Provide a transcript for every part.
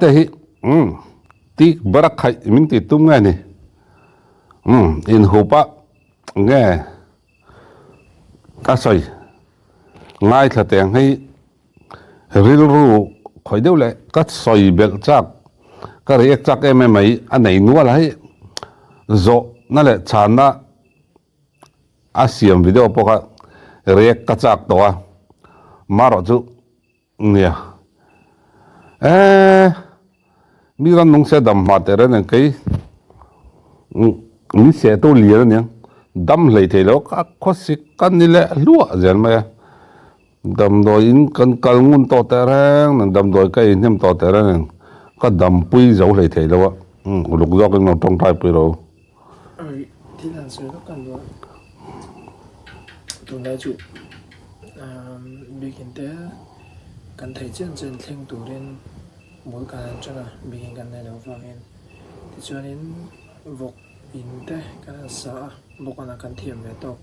Tate hi umm tik ber a khaih min tih tum nge ni? Umm inhup a nge ka sawi ngaithla teng hei rilru khawih deuh leh ka sawi belh chak ka react chak em em mai a nei nual a hei zawhna leh chhanna a siam video pawh kha react ka chak tawh a marawh chu Nia. Eeh mi ran nung se dam hma teh reng reng kei min seh to lian aniang dam hlei thei lo ka khawsik ka ni leh hluah zel mai a damdawi in kan kal ngun tawh teh reng reng damdawi ka ei hnem tawh teh reng reng ka dampui zo hlei thei lo a uluk zawk in lo tawngtai pui ro. Awi thil han sawi vak kan duh a tunlai chu biakin te kan theih chen chen thleng turin bul kan han ṭan a biakin kan nei loh vangin tichuanin vawk in te kan han sa a bawk ana kan thiam ve tawk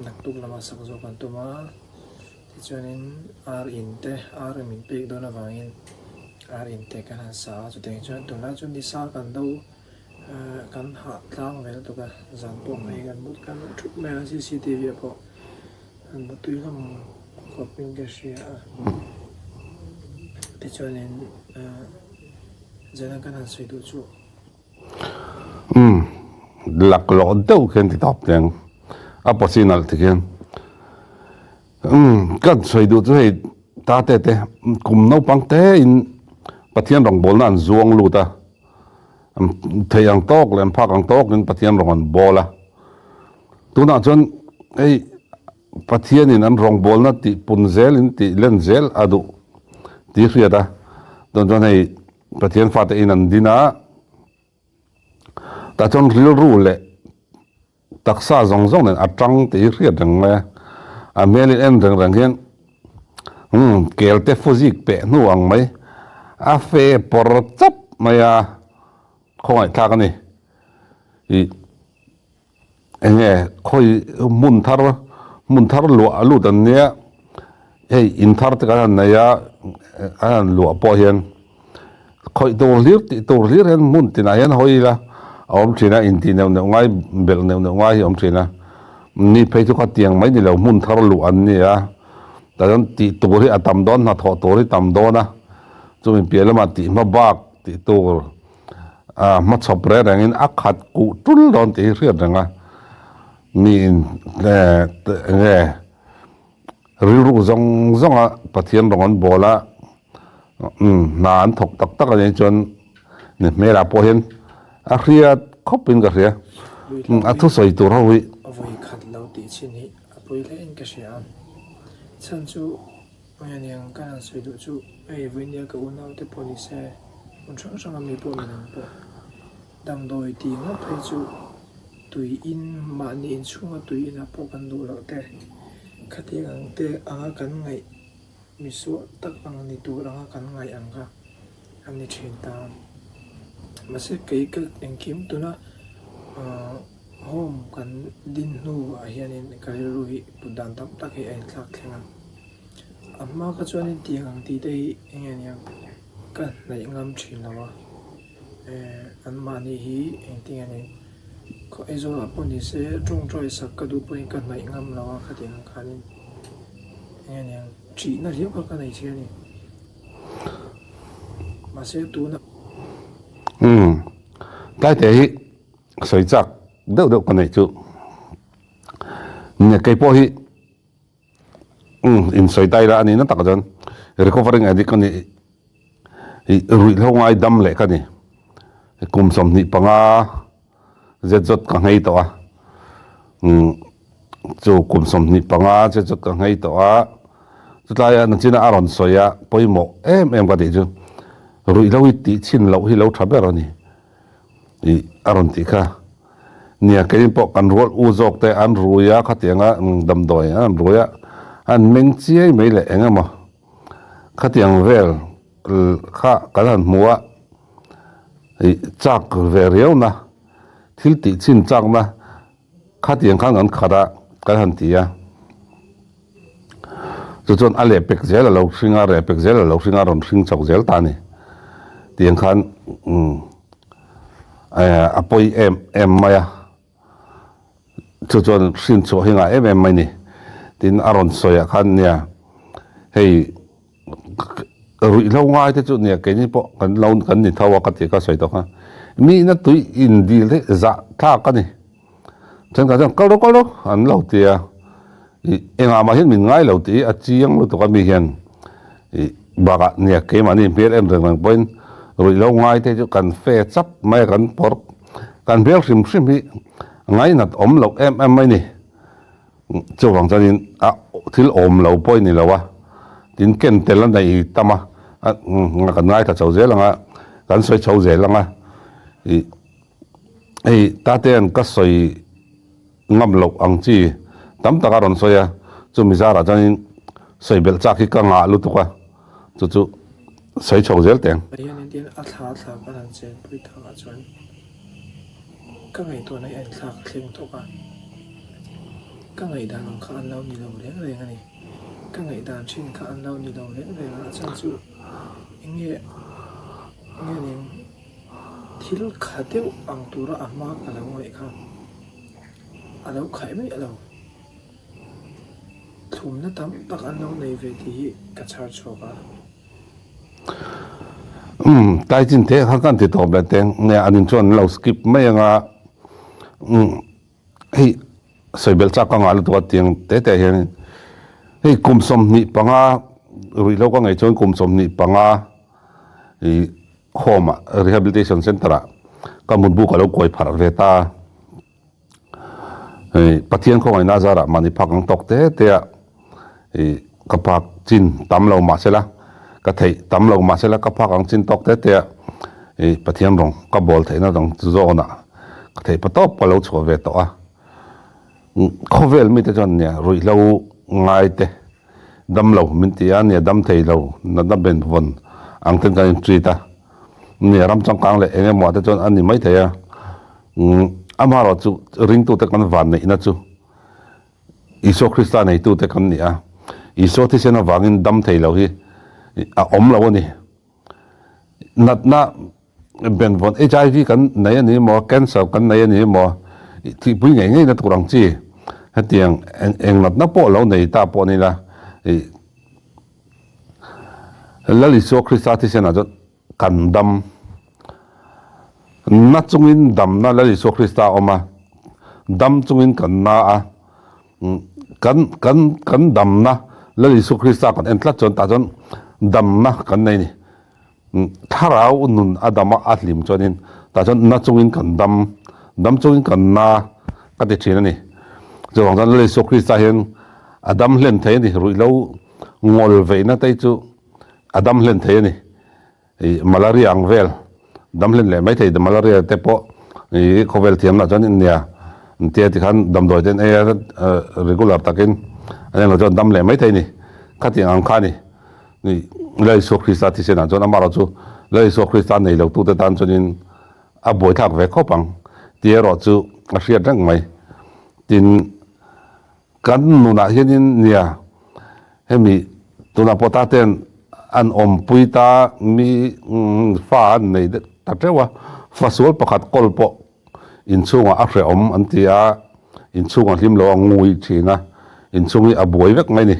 naktuk lama sak zawk kan tum a tichuanin ar in te ar min pek dawn avangin ar in te kan han sa a chutiang chuan tunlai chu nisa kan do. Kan hah tlang ve lutuk a, zan pawh hei kan mut kan mut thup mai a, cctv ah pawh an mu tui hlawm khawp in ka hria a. Tichuanin zan a kan han sawi duh chu. Umm laklawh deuh khian ti tawp teng a pawsi nalh ti khian umm kan sawi duh chu hei ta te te kum naupang te in Pathian rawngbawlna an zuang lut a. Thei ang tawk leh an phak ang tawkin Pathian rawn an bawl a. Tunah chuan hei Pathianin an rawngbawlna tih pun zelin tih len zel a duh tih hriat a. Tun chuan hei Pathian fate in an din a, tah chuan rilru leh Taksa zawng zawng nen a tang tih hi hriat reng mai a, a hmel in en reng reng hian umm kel te fuzik peh hnu ang mai a fe pawr chap mai a, khawngaihthlak a ni. Ih eng nge khawi hmun thar hmun thar luah a lut an nia hei in thar te kan han nei a an han luah pawh hian Khawih tur hlir tih tur hlir hian hmun tinah hian hawi ila a awm thin a, intih neuh neuh ngai belh neuh neuh ngai hi a awm thin a. Ni phei chu khatiang mai ni lo hmun thar luh an ni a, tah chuan tih tur hi a tam dawn hnathawh tur hi tam dawn a, chumi piah lamah tih hma bak tih tur ah hmachhawp reng rengin a khat kuh tul dawn tih hi hriat reng a, mi in enge rilru zawng zawnga Pathian rawng an bawl a. Umm hna an thawk tak tak a nih chuan ni hmelah pawh hian a hriat khawp in ka hria a thusawi tur ho hi. A vawi khat lo tih chin hi a pui hle in ka hria a, chhan chu hei aniang ka han sawi duh chu hei vawinia ka unau te pawh ni se hmun hrang hrang a mi pawh midang pawh damdawi tih ngawt phei chu tui in mahni inchhunga tui inah pawh kan duh loh te khatiang ang te anga kan ngaih Misual tak ang ni tur anga kan ngaih ang kha a ni thin ta. Mahse kei ka engkim tuna home kan din hnuah hianin ka rilru hi put dan tam tak hi a inthlak thleng a. A hma kha chuanin tiang ang tih te hi eng nge niang ka hnaih ngam thin lo a. Anmahni hi engtin nge ni khaw Aizawl ah pawh ni se tawngtai sak ka duh pawhin ka hnaih ngam lo a khatiang ang khanin. Eng eng ṭihna riau kha ka nei che a ni. Mahse tuna. Umm Tlaite hi sawi chak deuh deuh ka neih chu. Nia kei pawh hi umm insawi ta ila a nihna takah chuan recovering addict ka ni ih ruihhlo ngai dam leh ka ni. Kum 25 zet zawt ka nghei tawh a, umm chu kum 25 zet zawt ka nghei tawh a, chutlaia nachina a rawn sawi a pawimawh em em ka tih chu ruihhlo hi tih chhin loh hi lo tha ber a ni tih a rawn tih kha. Nia keini pawh kan rual u zawk te an rui a khatianga damdawi an rui a an meng chiai mai leh eng emaw khatiang vel kha kan han hmu a. Ih chak ve riau na, thil tih chin chak na khatiang khan kan khat a kan han ti a. Chu chuan a lehpek zel a lo hring a, rehpek zel a lo hring a, rawn hring chho zel ta a ni. Tiang khan a pawi em em mai a. Chu chuan hrin chhuah hi ngah em em mai ni. Tin a rawn sawi ah khan nia hei ruihhlo ngai te chu nia keini pawh kan lo kan ni tho a ka tih ka sawi tawh kha. Mihna tui indil hi zah thlak a ni. Thenkhat chuan kal rawh kal rawh an lo ti a, ih engah mah hian min ngai lo tih hi a chiang lutuk a mi hian ih bakah nia keimahni hmel em reng reng pawhin ruihhlo ngai te chu kan fe chap mai a kan pawrh kan hmel hrim hrim hi ngainat awm loh em em mai ni. Chuvang chuanin a thil awm lo pawh i ni lo a, tin ken tel a nei tam a, kan ngaithla chho zel ang a, kan sawi chho zel ang a ih. Hei Tatea'n ka sawi ngam loh ang chi tam tak a rawn sawi a, chumi zarah chuanin sawi belh chak hi ka ngah lutuk a, chu chu sawi chho zel teh ang. Pathian in tin a thla thla kan han chenpui takah chuan ka ngaihtuahna hi a inthlak thleng tawk a, ka ngaihdan ang kha an lo ni lo reng reng a ni. Ka ngaihdan thin kha an lo ni lo reng reng a, a chhan chu eng nge nge ning. Thil kha deuh ang tura a hma ka lo ngaih kha a lo khaih miah lo. Thlumna tam tak an lo nei ve tih hi ka chhar chhuak a. Umm, tlai chin te kha kan ti tawp leh teng nge an in chuan an lo skip mai anga umm hei sawi belh chak ka ngah lutuk a tiang te te hian hei kum 25 ruihhlo ka ngei chuan kum 25 ih Home ah Rehabilitation Centre ah ka mutbu ka lo kuai pharh ve ta. Hei Pathian khawngaihna zarah mahni phak ang tawk te te ah ih ka phak chin tam lo mahsela ka theih tam lo mahsela ka phak ang chin tawk te te ah ih Pathian rawng ka bawl theihna dang zawn ah ka theih pa tawp ka lo chhuah ve tawh a. Khawvel mite chuan nia ruihhlo ngai te Dam lo min ti a, nia dam thei lo, natna ben vawn ang ten kan in treat a, nia ram changkang leh eng emaw ah te chuan a ni mai thei a, amaherawh chu ringtute kan van neihna chu Isua Krista neitute kan ni a, Isua thisen avangin dam thei lo hi a awm lo a ni. Natna Benvawn HIV kan nei a ni maw, cancer kan nei a ni maw, thihpui ngei ngei na tur ang chi hetiang eng natna pawh lo nei ta pawh ni la ih Lal Isua Krista thisenah chuan kan dam na chungin damna Lal Isua Krista a awm a, dam chungin kan na a, kan kan kan damna Lal Isua Krista kan en tlat chuan tah chuan damna kan nei a ni. Thlarau nun a dam a, a hlim chuanin tah chuan na chungin kan dam, dam chungin kan na ka ti thin a ni. Chuvang chuan Lal Isua Krista hian a dam hlen thei a ni, ruihhlo ngawl veihna te chu a dam hlen thei a ni. Ih malaria ang vel dam hlen leh mai thei, malaria te pawh ih khawvel thiamna chuan nia tia tikhan damdawi te an ei a regular takin an englo chuan dam leh mai thei a ni, khatiang ang kha a ni. Ni, Lal Isua Krista thisenah chuan amaherawh chu Lal Isua Krista nei lotute tan chuanin a buaithlak ve khawp ang tih erawh chu a hriat reng mai. Tin, kan nunah hianin nia hemi tunah pawh tate'n an awmpui ta mi fa an nei ta teuh a, fasual pakhat kawl pawh Inchhungah a hrehawm an ti a, inchhung a hlim lo a ngui thin a, inchhung hi a buai vek mai ni.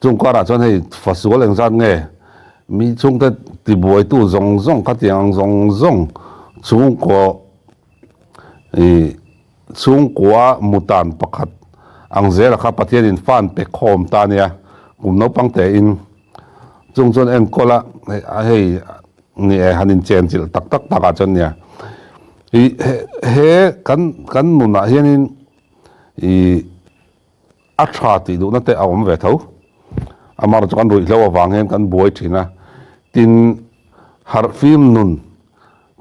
Chung karah chuan hei fasual engzat nge mi chhungte tibuaitu zawng zawng khatiang ang zawng zawng chhungkaw ih chhungkua mutan pakhat ang zela kha Pathianin fan pe khawm ta nia kum naupang tein chung chuan enkawl a hei Ni e, han inchen chilh tak tak takah chuan nia. I he kan kan nunah hianin i a tha tih duhna te a awm ve tho. Amaherawhchu chu kan ruihhlo avang hian kan buai thin a. Tin, harhfim nun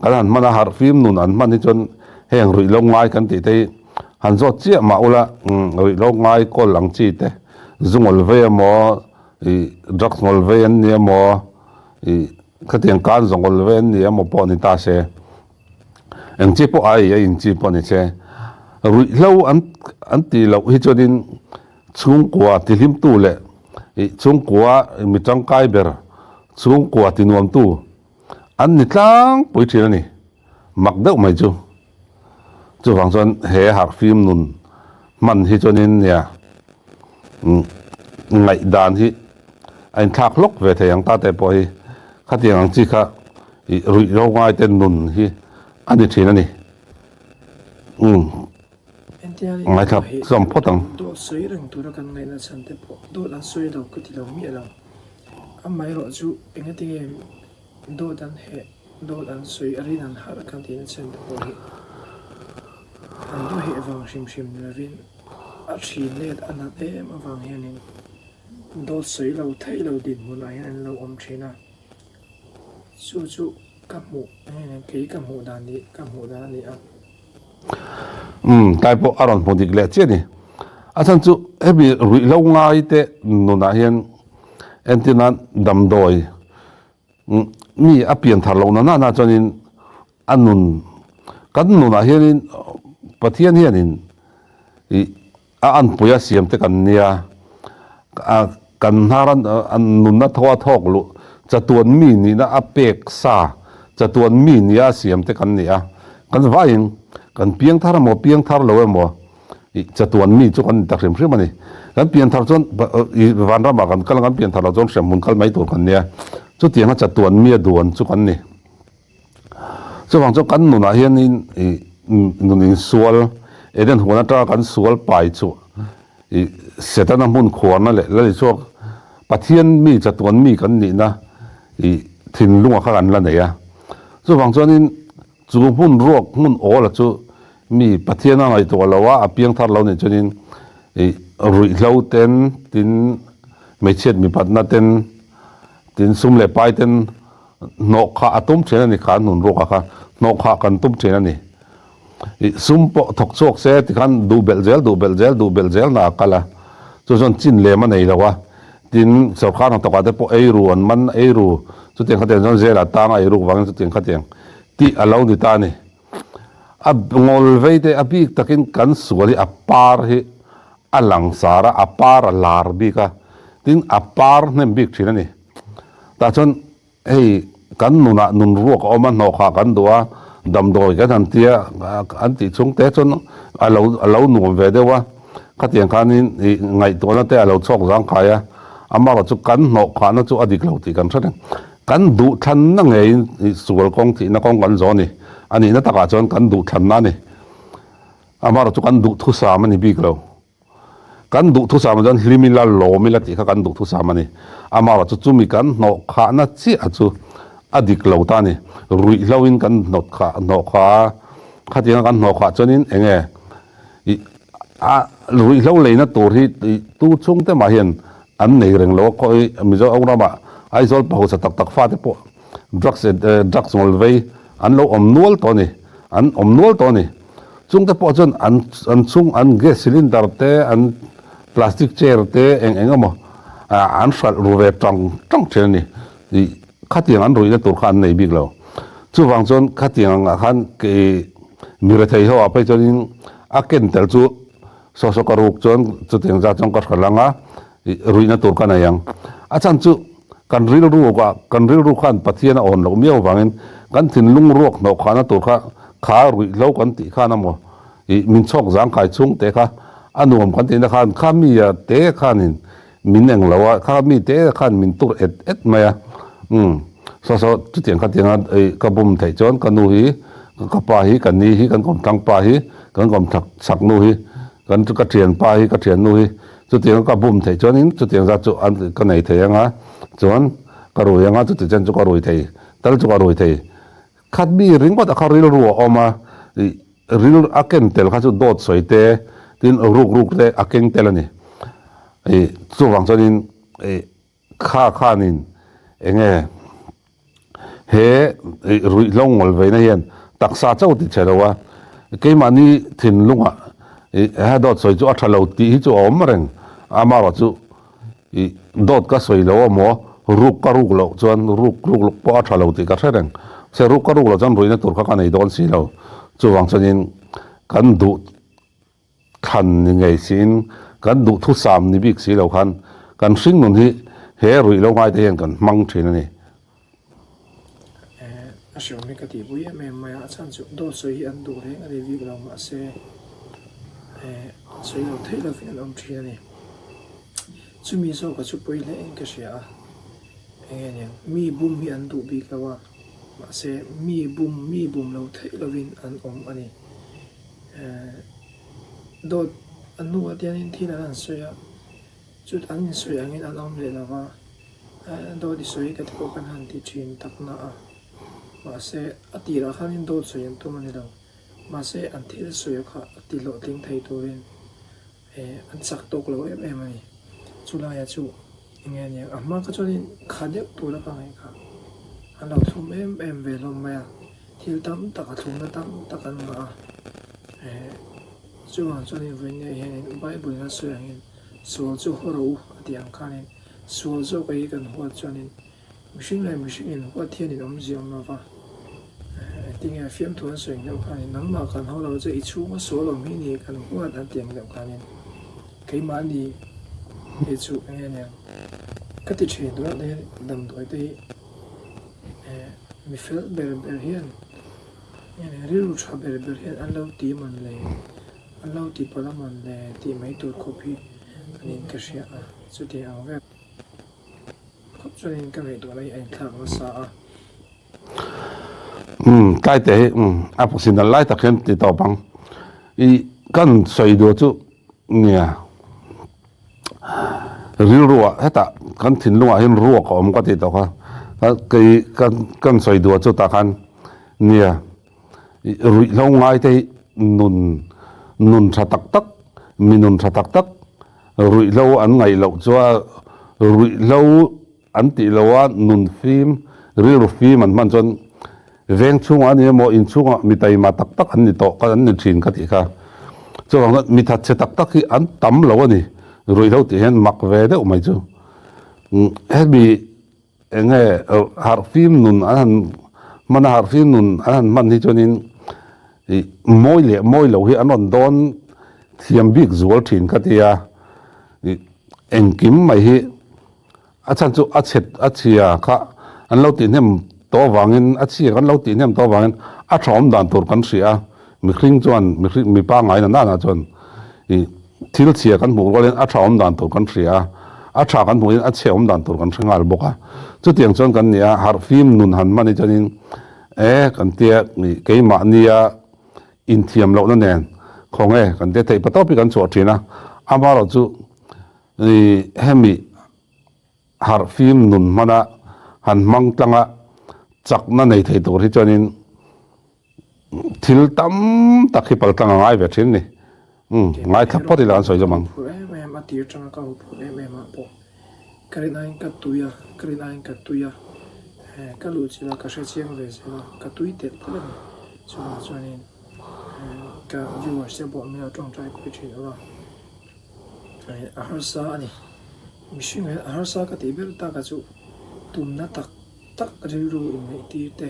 kan han hman a, harhfim nun an hman hi chuan heng ruihhlo ngai kan tih te hi han zawt chiah mah ula ruihhlo ngai kawl ang chi te, zu ngawl vei emaw, i drugs ngawl vei an ni emaw, Ih, khatiang kan zawng awl ve an ni emaw pawh ni ta se, eng chi pawh ai a in chi pawh ni se, ruihhlo an an tih loh hi chuanin chhungkua tihlimtu leh. I chhungkua mi tangkai ber chhungkua ti nuamtu an ni tlangpui thin a ni. Mak deuh mai chu. Chuvang chuan he harhfim nun hman hi chuanin nia ngaihdan hi a inthlak hlawk ve thei ang ta te pawh hi khatiang ang chi kha ih ruih lo ngai te nun hi a ni thin a ni. Umm ngaithlak zawm phawt ang. Dawt sawi reng tura kan ngaihna chhan te pawh dawt an sawi lo ka ti lo miah lo. Amaherawh chu engatinge dawt an heh Dawt an sawi a rin an harh kan tihna chhan te pawh hi an daw heh vang hrim hrim ni lovin a thin let a nat em avang hianin dawt sawi lo theih lo dinhmunah hian an lo awm thin a, chu chu ka hmuh kei ka hmuh dan ni ka hmuh dan a ni a. Umm tlai pawh a rawn hmu dik leh chiah a ni. A chhan chu hemi ruihhlo ngai te nunah hian entir nan damdawi Mi a pian thar loh na nana chuanin a nun, kan nunah hianin Pathian hianin ih a anpui a siam te kan nia, kan hnar a nunna thaw a thawk luh chatuan mi nihna a pek sa, chatuan mi nia a siam te kan ni a, kan vaiin kan piang thar emaw piang thar lo emaw Ih chatuan mi chu kan ni ta hrim hrim a ni. Kan pian thar chuan ih vanramah kan kal a, kan pian thar loh chuan hremhmun kal mai tur kan nia. Chutianga chatuan mi a duan chu kan ni. Chuvang chuan kan nunah hianin ih nun insual, Eden huan atanga kan sual pai chu ih Setana hmun khuarna leh la ni chhuak Pathian mi chatuan mi kan nihna ih thinlunga kha kan la nei a. Chuvang chuanin Chu hmun ruak hmun awla chu mi Pathian a ngaihtuah lo a, a piang thar lo nih chuanin ih ruihhlo ten, tin hmeichhiat mipatna ten, tin sum leh pai ten hnawh khah a tum thin a ni kha an hmun ruakah kha hnawh khah kan tum thin a ni. Ih sum pawh thawk chhuak se tikhan duh belh zel duh belh zel duh belh zel na a kal a, chu chuan chin lem a nei lo a, tin sorkar hnathawkah te pawh eiru an man eiru chutiang khatiang chuan zela tang a eiruk vangin chutiang khatiang tih a lo ni ta a ni. A ngawl vei te a bik takin kan sual hi a par hi a langsar a, a par a lar bik a, tin a par hnem bik thin a ni. Tah chuan hei kan nunah nun ruak a awm a, hnawhkhah kan duh a, damdawi kan han tia an tih chhung te chuan a lo a lo nuam ve deuh a, khatiang khanin ih ngaihtuahna te a lo chhuak zangkhai a, amaherawhchu kan hnawhkhahna chu a dik lo tih kan hre reng. Kan duhthlanna ngeiin sual kawng thihna kawng kan zawh a ni. A nihna takah chuan kan duhthlanna a ni. Amaherawh chu kan duhthusam a ni bik lo. Kan duhthusam ah chuan hlim ila, lawm ila tih kha kan duhthusam a ni. Amaherawh chu chumi kan hnawhkhahna chiah chu a dik lo ta a ni. Ruihhloin kan hnawtkhah hnawhkhah a, khatianga kan hnawhkhah chuanin eng nge ih a ruihhlo leina tur hi tu chhungte mah hian An nei reng lo a khawi Mizo ramah Aizawl pahawsa tak tak fate pawh drugs drugs ngawl vei an lo awm nual tawh a ni, an awm nual tawh a ni. Chungte pawh chuan an an chhung an gas cylinder te an plastic chair te eng eng emaw an hralh ru ve tang tang thin a ni. Ih khatiang an ruihna tur kha an nei bik lo. Chuvang chuan khatiang angah khan kei mi rethei ho ah phei chuanin a ken tel chu Saw saw ka ruk chuan chutiang zat chuan ka hre lang a, ruihna tur ka nei ang. A chhan chu kan rilru ah kan rilru khan Pathian a awn loh miau avangin kan thinlung ruak hnawh khahna tur kha kha ruihhlo kan tih khan amaw ih min chhawk zangkai chhung te kha a nuam kan tihna khan kha mi a te khanin Min eng lo a, kha mi te khan min tur et et mai a, umm saw saw chutiang khatianga ei ka bum theih chuan ka nu hi, ka pa hi, ka ni hi, kan kawmthlang pa hi, kan kawmthak chhak nu hi, kan ka thian pa hi, ka thian nu hi, chutianga ka bum theih chuanin chutiang zat chu an ka nei thei anga chuan ka rui anga chuti chen chu ka rui thei tal chu ka rui thei. Khat mi ringawt a kha rilru a awm a, ih ril a ken tel kha chu dawt sawi te tin ruk ruk te a keng tel a ni. Ih chuvang chuanin ih kha khanin eng nge he ih ruihhlo ngawl veina hian taksa chauh ti che lo a, keimahni thinlungah ih he dawt sawi chu a tha lo tih hi chu a awm reng amaherawh chu Ih, dawt ka sawi lo amaw, ruk ka ruk loh chuan ruk ruk luk pawh a tha lo tih ka hre reng. Mahse ruk ka ruk loh chuan ruihna tur kha ka nei dawn si lo. Chuvang chuanin kan duh thlan ni ngei siin kan duh thusam ni bik si lo khan. Kan hringnun hi he ruih lo ngaite hian kan hmang thin a ni. A hreawm hi ka tihpui em em mai a, a chhan chu dawt sawi hi an duh reng a ni bik lo mahse sawi lo theih lovin an awm thin a ni. Chumi zawka chu pawi hle in ka hria a, enge niang mi bum hi an duh bik lo a, mahse mi bum mi bum lo theih lovin an awm a ni. Dawt a hnuah te hianin thil an han sawi a, chut an insawi angin an awm leh lo va, dawt i sawi ka ti pawh kan han ti thin tak na a, mahse a tirah khanin dawt sawi an tum a ni lo, mahse an thil sawi kha a ti hlawhtling thei turin an chak tawk lo em em a ni. Chulaia chu eng nge aniang, a hma kha chuanin kha deuh tura ka ngaih kha an lo thlum em em ve hlawm mai a, thil tam tak a thlumna tam tak an ngah a. Chuvang chuanin vawiin hianin Bible in a sawi angin sual chu haw rawh u a tih ang khanin sual zawk a hi kan huat chuanin Mihring leh mihring in huat hian in awmzia awm lova, engtinge fiamthu an sawi ang deuh khanin nangmah kan haw lo che i chhunga sual awm hi ni kan huat an ti ang deuh khanin keimahni hi chu enge aniang ka ti thin tunah te hian damdawi te hi mi fel ber ber hian rilru tha ber ber hian an lo ti mawn le an lo ti palh a mawn le tih mai tur khawp hi aniin ka hria a chutiang ang vel. Khawp chuanin ka ngaihtuahna hi a inthlak nasa a. Umm tlaite hi umm a signal lai tak hian ti tawp ang. I kan sawi duh chu nia rilruah hetah kan thinlungah hian ruak a awm ka tih tawh kha. Kei kan sawi duh chu tah khan nia ruihhlo ngaite hi nun nun tha tak tak mi nun tha tak tak Ruihhlo an ngaih loh chuan ruihhlo an tih loh a nun fim, rilru fim an hman chuan veng chhungah a ni emaw in chhungah mi taima tak tak an ni tawh ka an ni thin ka tih kha. Chuvang chuan mi thatchhe tak tak hi an tam lo a ni. Ruihhlo tih hian mak ve deuh mai chu. Hemi Eng nge harhfim nun an han hman a, harhfim nun an han hman hi chuanin ih mawi leh mawi loh hi an rawn dawn thiam bik zual thin ka ti a, ih engkim mai hi a chhan chu a chhet a chhia kha an lo tihhnem tawh avangin a chhia kan lo tihhnem tawh avangin a tha awm dan tur kan hria a, mihring chuan mihring mipa ngai na nana chuan ih. Thil chhia kan hmuh rualin a tha awm dan tur kan hria a, a tha kan hmuhin a chhe awm dan tur kan hre nghal bawk a. Chutiang chuan kan ni a, harhfim nun han hman hi chuanin e kan tia keimahnia inthiam lohna nen khawnge kan tia theih patawp hi kan chhuah thin a. Amaherawhchu hemi harhfim nun hmana han hmang tlanga chakna nei thei tur hi chuanin Thil tam tak hi paltlang a ngai ve thin ni. Umm, ngaithla phawt ila an sawi zawm ang. Ka huphurh em em, a tir tanga ka huphurh em em ah pawh ka rin aiin ka tui a, ka rin aiin ka tui a, ka luh chilh a, ka hre chiang ve zel a, ka tui telh telh a ni. Chuvang chuanin ka viewers te pawh min lo tawngtai pui thin ula, a harsa a ni. Mihring hian a harsa ka tih ber tak a chu tumna tak tak rilru inneih tir te,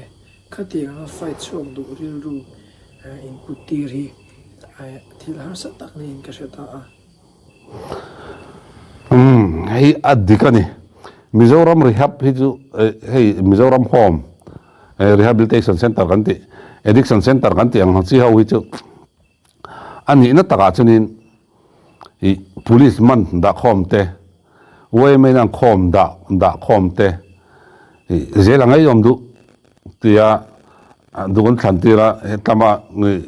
Khatiang anga fight chhuak duh rilru input tir hi thil harsa tak niin ka hre ta a. Umm hei a dik a ni. Mizoram Rehab hi chu hei Mizoram Home Rehabilitation Centre kan tih Addiction Centre kan tih ang chi ho hi chu A nihna takah chuanin ih police man dah khawm te, yma in an khawm dah dah khawm te ih zel a ngeiawm duh tia duh an thlan tir a, hetlama ih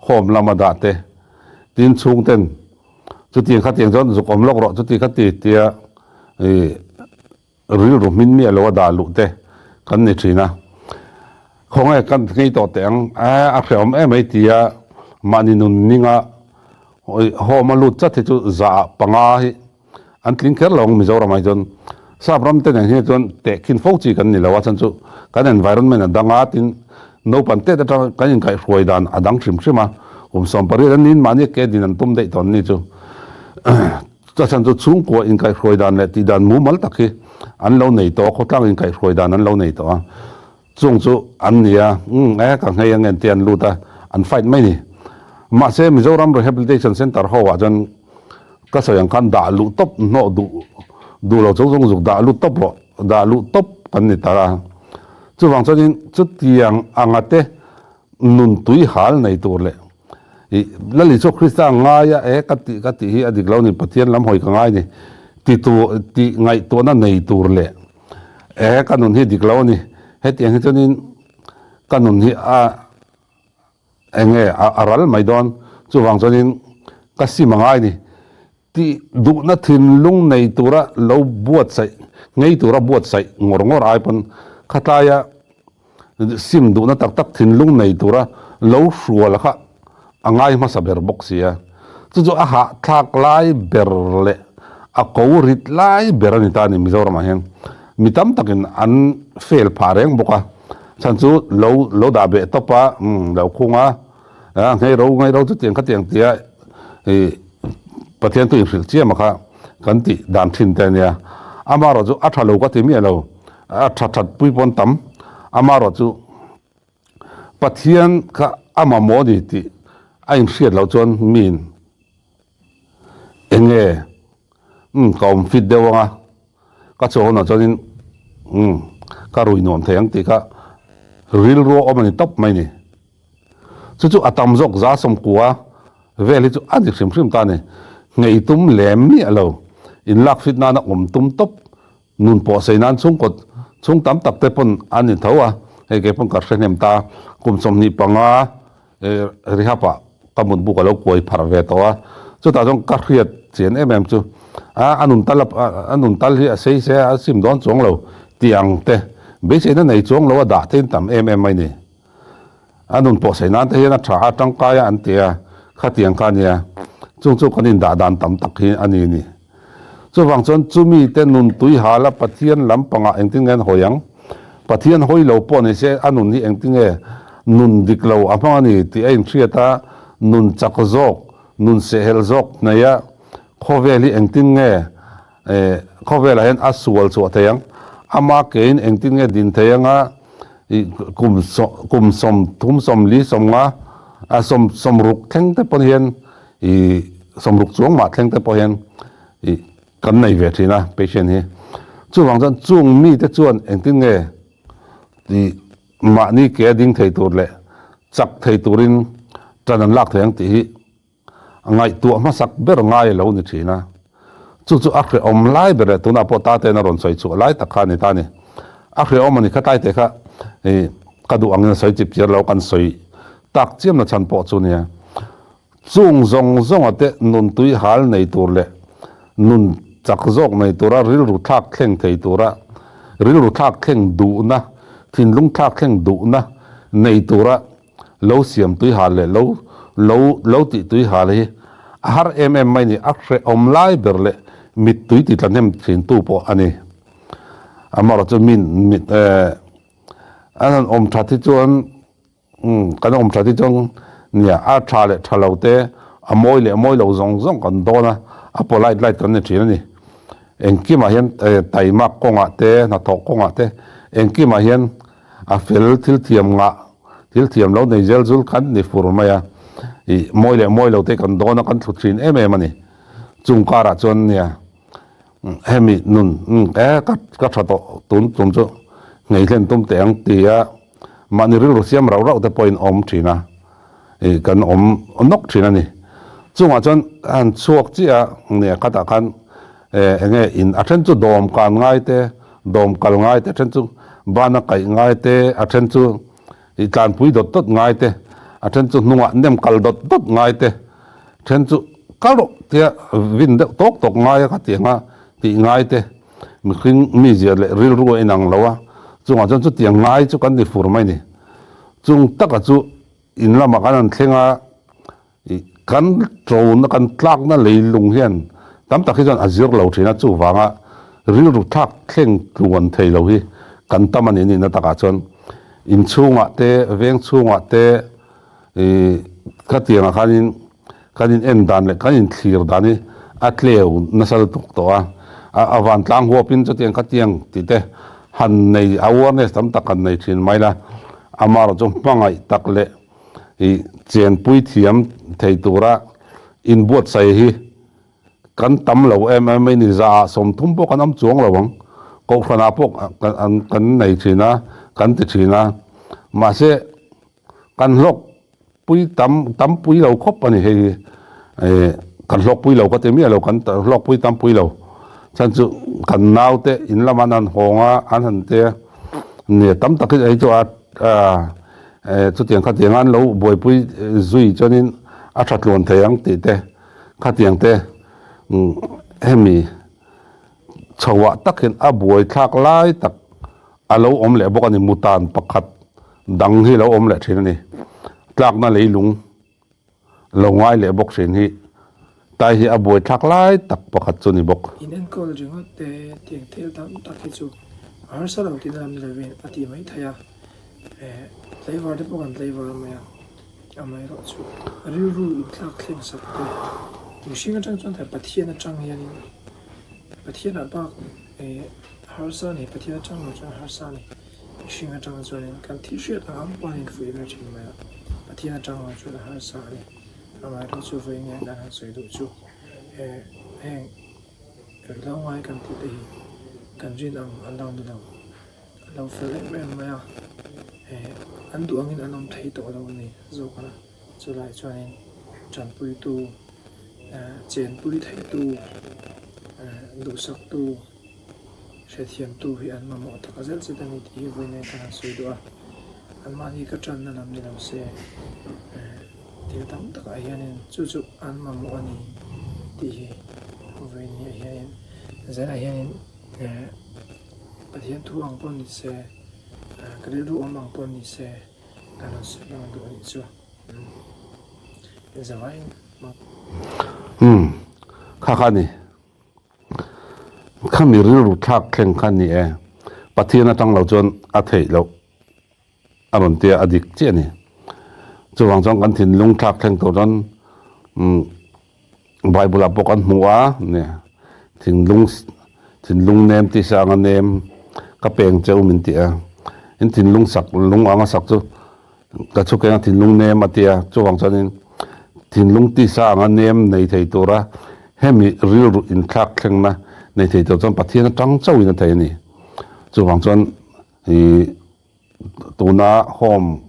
home lama dah te tin chhungten chutiang khatiang chuan zuk awm lawk rawh chuti khati tia ih Rilru hmin miah lo a dah luh te kan ni thin a, khawnge kan ngei tawh teh ang e, a hrehawm em mai tia mahni nun ninga home a lut chat hi chu zah panga hi an tling kher lo ang Mizoram ah hi chuan sap ram te nen hian chuan tehkhin fo chi kan ni lo a chhan chu kan environment a dang a tin naupang tet atanga kan inkaihhruai dan a dang hrim hrim a kum 18 an niin mahni ke din an tum daih tawh an ni chu. Chachhan chu chhungkua inkaihhruai dan leh tih dan mumal tak hi an lo nei tawh a, khawtlang inkaihhruai dan an lo nei tawh a, chung chu an ni a, umm e ka nghei angen te an lut a, an fight mai ni. Mahse Mizoram Rehabilitation Centre ho ah chuan ka sawi ang khan dah luh tawp hnawh duh. Duh lo chung chung zuk dah lut tawp rawh, dah luh tawp kan ni ta a. Chuvang chuanin chutiang anga te nun tui hal nei tur leh i Lal Isua Krista ngaia e ka tih ka tih hi a dik lo ni, Pathian lam hawi ka ngai ni ti tur tih ngaihtuahna nei tur leh e ka nun hi dik lo a ni, hetiang hi chuanin ka nun hi a eng nge a ral mai dawn, chuvang chuanin ka sim a ngai ni. Tih duhna thinlung nei tura lo buatsaih, ngei tura buatsaih ngawr ngawr ai pawn khatlaia sim duhna tak tak thinlung nei tura lo hrual kha a ngai hmasa ber bawk si a. Chu chu a hahthlak lai ber leh a ko rit lai ber a ni ta a ni Mizoramah hian. Mi tam takin an fail phah reng bawk a, chhan chu lo lo dah beh tawp a, lo khung a, A ngei ro ngei ro chutiang khatiang tia i Pathian chu inhrilh chiam a kha kan tih dan thin te a nia. Amaherawh chu a tha lo ka ti miah lo, a tha that pui pawn tam. Amaherawh chu Pathian kha a mamawh a ni tih a inhriat loh chuan miin eng nge umm ka awm fit deuh ang a, ka chhuah hunah chuanin umm ka rui nuam thei ang tih kha rilru a awm a ni tawp mai ni. Chu chu a tam zawk za 90 vel hi chu a ni hrim hrim ta a ni. Nghei tum lem miah lo, inlak fit nana awm tum tawp, nun pawh sei nan chhungkaw chhung tam tak te pawn a ni tho a, hei kei pawn ka hre hnem ta, kum 25 rehab ah ka mutbu ka lo kuai pharh ve tawh a, chutah chuan ka hriat chian em em chu a nun tal a nun tal hi a sei se a sim dawn chuang lo tih ang te beiseina nei chuang lo a dah te in tam em em mai ni. A nun pawh sawi nan te hian a tha a, tangkai a an ti a, khatiang kha a nia. Chung chu kan indah dan tam tak hi a ni ni. Chuvang chuan chumi te nun tui hal a Pathian lampangah engtin nge an hawi ang? Pathian hawi lo pawh ni se a nun hi engtin nge nun dik lo a hmang a ni tih a inhriat a, nun chak zawk, nun sehhelh zawk hnaih a khawvel hi engtin nge Khawvelah hian a sual chhuah thei ang, ama kein engtin nge din thei anga ih kum kum 30 40 50 a sawm 60 thleng te pawh hian ih 60 chuang mah thleng te pawh hian ih kan nei ve thin a patient hi. Chuvang chuan chung mite chuan engtin nge ih mahni ke a ding thei tur leh chak thei turin tan an lak thei ang tih hi A ngaihtuah hmasak ber ngai a lo ni thin a, chu chu a hrehawm lai ber leh tunah pawh Tate'n a rawn sawi chhuah lai tak kha a ni ta a ni. A hrehawm a ni kha Taite kha ih ka duh angin a sawi chip chiar lo kan sawi tak chiam na chhan pawh chu nia. Chung zawng zawnga te nun tui hal nei tur leh nun chak zawk nei tura rilru thlak thleng thei tura rilru thlak thleng duhna, thinlung thlak thleng duhna nei tura Lo siam tui hal leh lo lo lo tih tui hal hi a har em em mai ni, a hrehawm lai ber leh mittui ti tla hnem thin tu pawh a ni. Amaherawh chu min mit eh an han awm that hi chuan umm kan awm that hi chuan nia a tha leh tha lo te a mawi leh mawi lo zawng zawng kan dawn a, a polite light kan ni thin a ni. Engkimah hian eh taimak kawngah te hnathawh kawngah te engkimah hian A fel thil thiam ngah, thil thiam lo nei zel zul khan ni fur mai a, ih mawi leh mawi lo te kan dawn a, kan thlu thin em em a ni. Chung karah chuan nia hemi nun e ka ka tha tawh tun tum chu nghei hlen tum teh ang tia mahni rilru siam rauh rauh te pawhin awm thin a, ih kan awm nawk thin a ni. Chungah chuan a han chhuak chiah a, nia khatah khan Eh, enge in a then chu dawm kan ngai te, dawm kal ngai te, a then chu bana kaih ngai te, a then chu i tlanpui dawt dawt ngai te, a then chu hnungah nem kal dawt dawt ngai te, then chu kal rawh tia vin deuh tawk tawk ngai a khatiang a tih ngai te, mihring mizia leh rilru a inang lo a, chungah chuan chutiang ngai chu kan ni fur mai ni. Chung taka chu in lamah kan han thleng a. Ih, kan ṭona, kan tlakna leilung hian tam tak hi chuan a zir lo ṭhin a, chuvanga rilru thlak thleng tluan thei lo hi kan tam a ni nihna takah chuan inchhungah te, veng chhungah te ih khatiangah khanin kan in en dan leh kan inthlir dan hi a tleu nasa lutuk tawh a, a vantlang huapin chutiang khatiang tih te han nei awareness tam tak han nei ṭhin mai la, amaherawhchu hmangaih tak leh I chenpui thiam thei tura inbuatsaih hi Kan tam lo em em mai ni, zaah 30 pawh kan awm chuang lo ang. Kohhranah pawh kan nei thin a, kan ti thin a. Mahse, kan hlawk pui tam tam pui lo khawp a ni hei hi. Kan hlawk pui lo ka ti miah lo, kan hlawk pui tam pui lo. Chhan chu kan naute in lamah an han hawng a, an han te a, nia tam takin ei chu a chutiang khatiang an lo buaipui zui chuanin a tha tluan thei ang tih te. Khatiang te hemi chhoah tak hian a buai thlak lai tak a lo awm leh bawk a ni. Mutan pakhat dang hi lo awm leh thin a ni. Tlakna leilung lo ngai leh bawk thin hi tai hi a buai thlak lai tak pakhat chu ni bawk. In enkawl ringawt te tiang thil tam tak hi chu a harsa lo tihna lam ni lovin a ti mai thei a, tlaivar te pawh kan tlaivar mai a. Amaherawhchu, rilru inthlak thleng sak te, mihring atang chuan thei Pathian atang hianin Pathianah bak eh harsa a ni, Pathian atang lo chuan harsa a ni. Mihring atang chuanin kan thil hriat ang ang pawh an infuih ber thin mai a, Pathian atang lo chuan a harsa a ni. Amaherawhchu, vawiin nge kan han sawi duh chu eh heng ruihhlo ngai kan tih te hi kan rin ang an lo ni lo. A lo fel em em mai a, eh an duh angin an awm thei tawh lo a ni zawk a, chulai chuanin tanpuitu eh chenpui theitu eh duhsaktu hrethiamtu hi an mamawh tak zel zet a ni tih hi vawiin kan han sawi duh a, anmahni ka tanna lam ni lo se eh thil tam takah hianin chu chu an mamawh a ni tih hi vawiin ah hianin zanah hianin eh. Pathian thu ang pawh ni se, ka rilru awm ang pawh ni se, ka rawn sawi lang duh a nih chu. Inzavaiin hmang. Umm, kha kha a ni. Khami rilru thlak thleng kha a ni e. Pathian atang lo chuan a theih loh. A rawn tia a dik chiah a ni. Chuvang chuan kan thinlung thlak thleng tur chuan Bible ah pawh kan hmu a, thinlung thinlung nem tih sa anga nem ka peng cheu min ti a, in thinlung sak lung anga sak chu ka chhuk eng a thinlung nem a tia, chuvang chuanin thinlung tisa anga nem nei thei tura hemi rilru inthlak thlengna nei thei tur chuan Pathian atang chauhin a thei a ni. Chuvang chuan Ih tuna home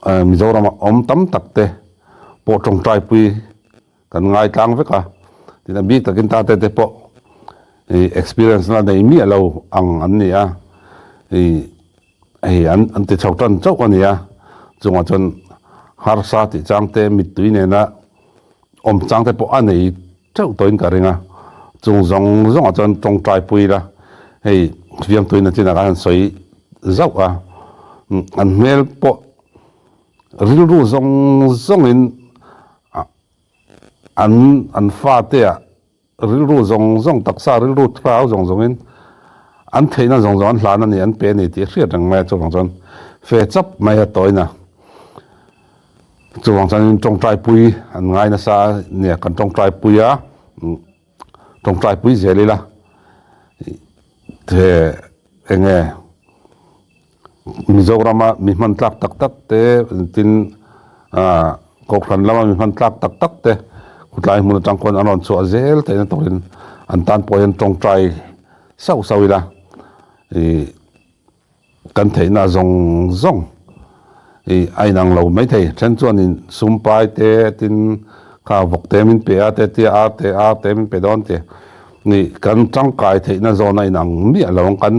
Mizoram ah awm tam tak te pawh tawngtai pui kan ngai tlang vek a, tin a bik takin tate te pawh ih experience la nei miah lo ang an ni a, ih hei an an ti chho tan chauh a ni a, chungah chuan harsa tih chang te mittui nena awm chang te pawh a nei Teuh tawhin ka ring a, chung zawng zawngah chuan tawngtai pui ila, hei fiamtuin a chinah khan an sawi zauh a, an hmel pawh rilru zawng zawngin an an fateah rilru zawng zawng taksa rilru thlarau zawng zawngin an theihna zawng zawng an hlan a ni, an pe a ni tih a hriat reng mai a, chuvang chuan fe chap mai a tawina. Chuvang chuanin tawngtai pui an ngai nasa a nia, kan tawngtai pui a, tawngtai pui zel ila he eng nge Mizorama mi hman tlak tak tak te tin ah Kohhran lama mi hman tlak tak tak te khawtlai hmun atang khuan an rawn chhuah zel theihna turin an tan pawh hian tawngtai sauh sauh ila ih. Kan theihna zawng zawng i a inang lo maithei. Then chuanin sum pai te tin kha vawk te min pe a te tia ar te ar te min pe dawn tia ni kan tangkai theihna zawn a inang miah lo ang kan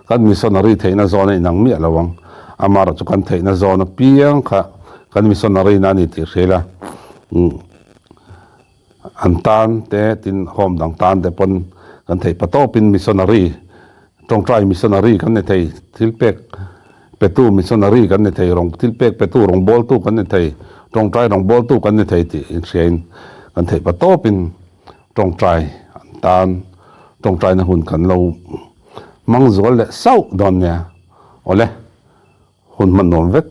kan missionary theihna zawn a inang miah lo ang. Amaherawhchu chu kan theihna zawn apiang kha kan missionary na a ni tih hria ila An tan te tin home dang tan te pawn kan theih pa tawpin missionary tawngtai missionary kan ni thei, thil pek petu missionary kan ni thei, rawng thil pek petu rawngbawltu kan ni thei, tawngtai rawngbawltu kan ni thei tih inhriain kan theih pa tawpin tawngtai an tan tawngtaina hun kan lo hmang zual leh sauh dawn nia. Awle, hun hman nuam vek.